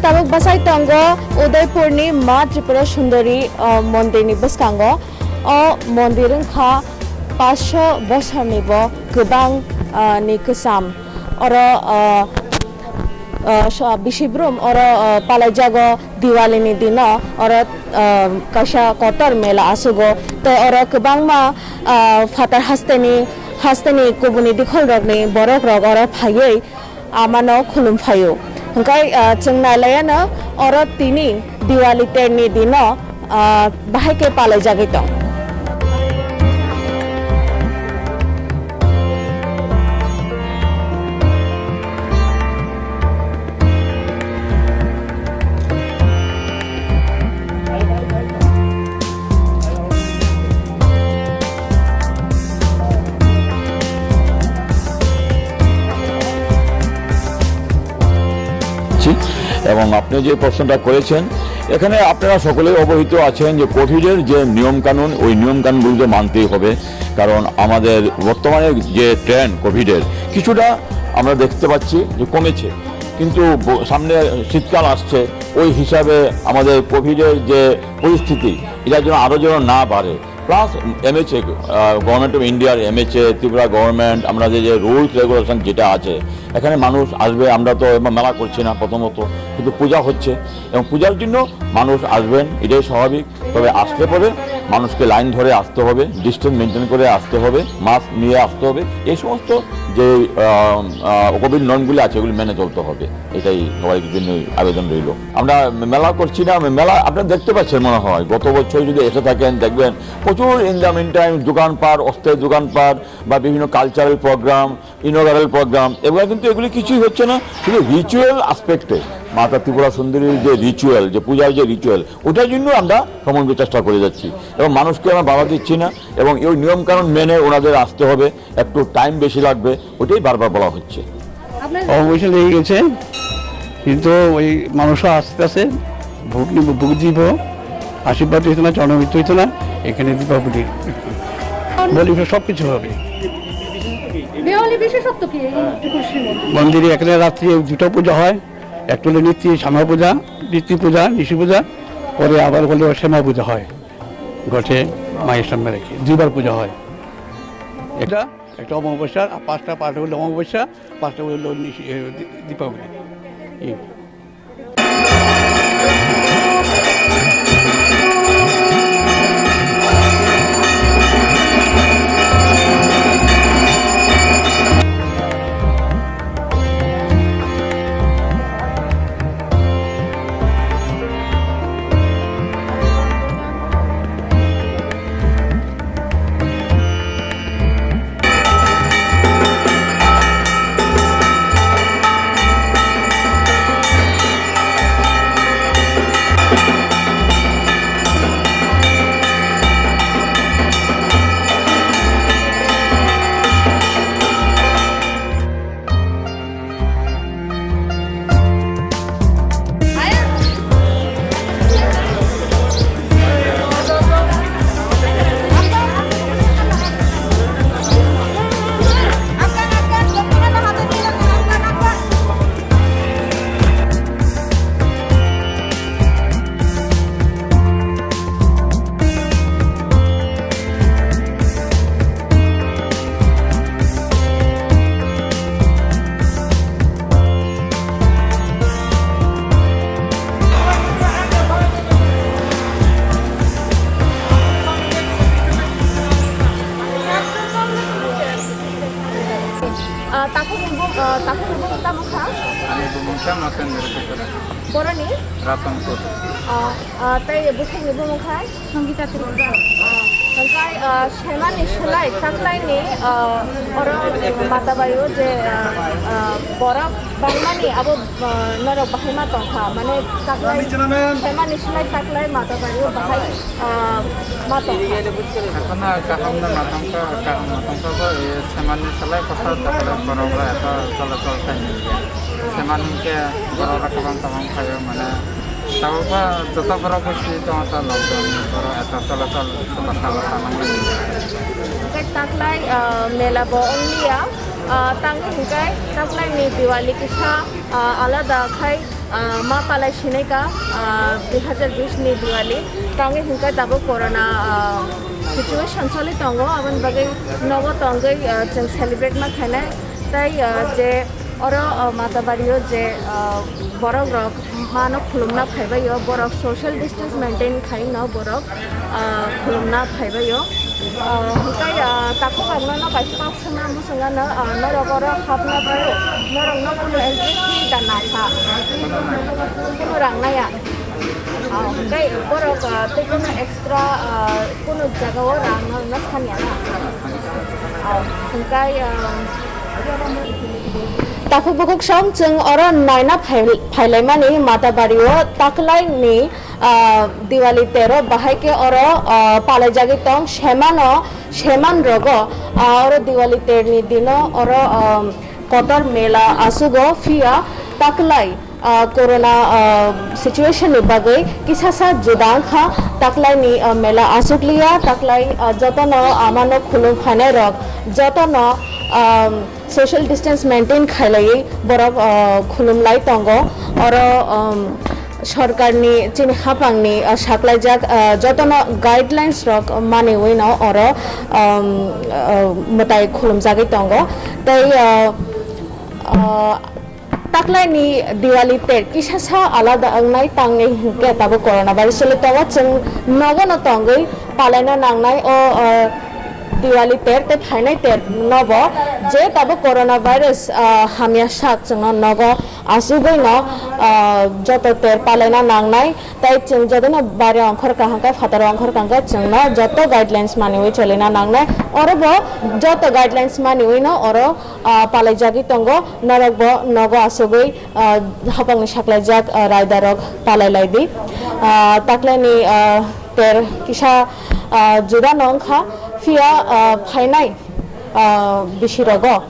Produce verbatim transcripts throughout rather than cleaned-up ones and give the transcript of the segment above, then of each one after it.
Tabuk bwsai tongo Udaipurni Ma Tripura Sundari, o, mondirni bwskango. O mondir wngkha paanch sho bosorni bo kwbang, o, ni kwcham. Oro, o, o, so-, bisi brum oro, o, palaijago Diwalini dino oro, o, kaisa kotor mela asugo. Tei oro kwbangma, o, phatar hasteni, hasteni kubuni dikholrokni borokrok oro phaiwi amano khulum phaio. Hwnkhe, ah, chwng nailaiyano oro tini Diwali terni dino, ah, bahai khe palaijagwi tong. এবং আপনি যে প্রশ্নটা করেছেন, এখানে আপনারা সকলেই অবহিত আছেন যে কোভিডের যে নিয়মকানুন, ওই নিয়মকানুনগুলো তো মানতেই হবে। কারণ আমাদের বর্তমানে যে ট্রেন্ড কোভিডের, কিছুটা আমরা দেখতে পাচ্ছি যে কমেছে, কিন্তু ব-, সামনে শীতকাল আসছে, ওই হিসাবে আমাদের কোভিডের যে পরিস্থিতি, এটা যেন আরও যেন না বাড়ে। প্লাস এমএচএ, আহ, গভর্নমেন্ট অফ ইন্ডিয়ার এমএচএ, ত্রিপুরা গভর্নমেন্ট, আমরা যে, যে রুলস রেগুলেশন যেটা আছে, এখানে মানুষ আসবে, আমরা তো এবার মেলা করছি না প্রথমত, কিন্তু পূজা হচ্ছে এবং পূজার জন্য মানুষ আসবেন, এটাই স্বাভাবিক। তবে আসতে পরে মানুষকে লাইন ধরে আসতে হবে, ডিস্টেন্স মেনটেন করে আসতে হবে, মাস্ক নিয়ে আসতে হবে। এই সমস্ত যে, আহ, আহ, কোভিড নিয়মগুলি আছে, এগুলি মেনে চলতে হবে, এটাই সবার জন্য আবেদন রইল। আমরা মেলা করছি না, মেলা আপনারা দেখতে পাচ্ছেন মনে হয়, গত বছর যদি এসে থাকেন দেখবেন প্রচুর in the meantime দোকানপাট, অস্থায়ী দোকানপাট বা বিভিন্ন কালচারাল প্রোগ্রাম, ইনোগারাল প্রোগ্রাম, এগুলো কিন্তু এগুলি কিছুই হচ্ছে না, শুধু রিচুয়াল আসপেক্টে মাতা ত্রিপুরা সুন্দরীর যে রিচুয়াল, যে পূজার যে রিচুয়াল, ওটার জন্য আমরা সমগ্র চেষ্টা করে যাচ্ছি এবং মানুষকে আমরা বাধা দিচ্ছি না এবং এই নিয়মকানুন মেনে ওনাদের আসতে হবে। একটু টাইম বেশি লাগবে, ওটাই বারবার বলা হচ্ছে। আপনার অবশ্যই লেগে গেছে, কিন্তু ওই মানুষও আস্তে আস্তে ভোগ নিব, ভোগ দিব, আশীর্বাদ হইতো না, জনমিত হইতো না, এখানে দীপাবলি বলি সব কিছু হবে। দেওয়ালি বিশেষত্ব কি এই ত্রিপুরেশ্বরী মন্দির? মন্দিরে এখানে রাত্রি দুটো পূজা হয়, একটা হলো নিত্য শ্যামা পূজা, নিত্য পূজা, নিশি পূজা, পরে আবার হলো শ্যামা পূজা হয়, ঘটে মায়ের সামনে রেখে দুইবার পূজা হয়। এটা একটা অমাবস্যা, আর পাঁচটা পাঠ হলো অমাবস্যা, পাঁচটা হলো নিশি-, এ, দী-, দীপাবলি। এই। Ah, takhuk ni bum-, ah, takhuk ni bumung tamo kha? Ani bumung kha Matendra Tripura. Boroni? Ratanpur. Ah, ah, tei bwswkni bumung khai? Songita Tripura. Ah, hwnkhe, ah, semani slai taklaini, ah, oro matabaio je, ah, ah, borok bangmani abo, ah, norok bahai ma tongkha, mane taklai semani slai taklai matabaio bahai, ah, ma tongkha. Ekhono kaham no ma tongkha, kaham ma tongkha bo, e, semani slai kosa taklai borok rok eto cholachol khai nini. Semani hwnkhe borok rok kwbang kwbang phaio, mane Tabukba joto borok bo si tongo ta lockdown ni borok eta cholachol bwsa bwsa nanglaio. Hwnkhe taklai, ah, mela bo wngliya, ah, tangwi hwnkhe taklai ni Diwali kisa, ah, alada khai Ah, ma palai sinai ka, ah, dui hazar bish ni Diwali. Tangwi hwnkhe tabuk corona, ah, situation choli tongo, aboni bagwi nogo tongwi, ah, chwng celebrate ma khainai. Tai, ah, je oro, ah, Matabario je, ah, borok rok mano khulumna phaibaio, borok social distance maintain khaino borok, ah, khulumna phaibaio. Ah, hwnkhe, ah, takhuk ang nono kaisa kok swngna muchungano, ah, norok oro hapna phai, norokno kunu entry fee da nangkha, kunu rang naya. Ah, hwnkhe borok, ah, tei kunu extra, ah, kunu jagao rang norokno sanya na. Ah, hwnkhe, ah, takhuk bukhuk song chwng oro naina phai-, phailaimani Matabario taklaini ah, Diwali tero bahai khe oro, ah, palaijagwi tong semano, seman rogo, ah, oro Diwali terni dino oro, ah, kotor mela asugo phiya taklai, ah, corona, ah, situation ni bagwi kisasa juda wngkha taklaini, ah, mela asukliya taklai, ah, jotono amano khulum phainai rok jotono, ah, social distance maintain khailaiwi borok, ah, khulumlai tongo. Oro, um, sorkarni chini hapangni, ah, saklaijak, ah, jotono guidelines rok maniwino oro, um, ah, mwtai khulumjagwi tongo. Tei, ah, ah, taklaini Diwali ter kisasa alada wngnai tangwi hwnkhe tabuk coronavirus choli tongo, chwng nogono tongwi palaina nangnai o, ah, Diwali ter tei phainai ter nobo je tabuk coronavirus, ah, hamya sak chwngno nogo asugwino, ah, joto ter palaina nangnai tei chwng jotono baire ongkhor kaham khe phataro ongkhor kaham khe chwngno joto guidelines maniwi cholina nangnai. Orobo joto guidelines maniwino oro, ah, palaijagwi tongo, norokbo nogo asugwi, ah, hapangni saklaijak, ah, raidarok palailaidi. Ah, taklaini, ah, ter kisa, ah, judano wngkha, phiya, ah, phainai, ah, bisirogo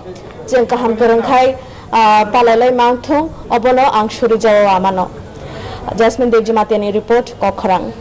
chwng kaham kwrwngkhai, ah, palailai mangthung, obono ang suri jao amano. Jasmine Debjimatiani report, Kokkhorang.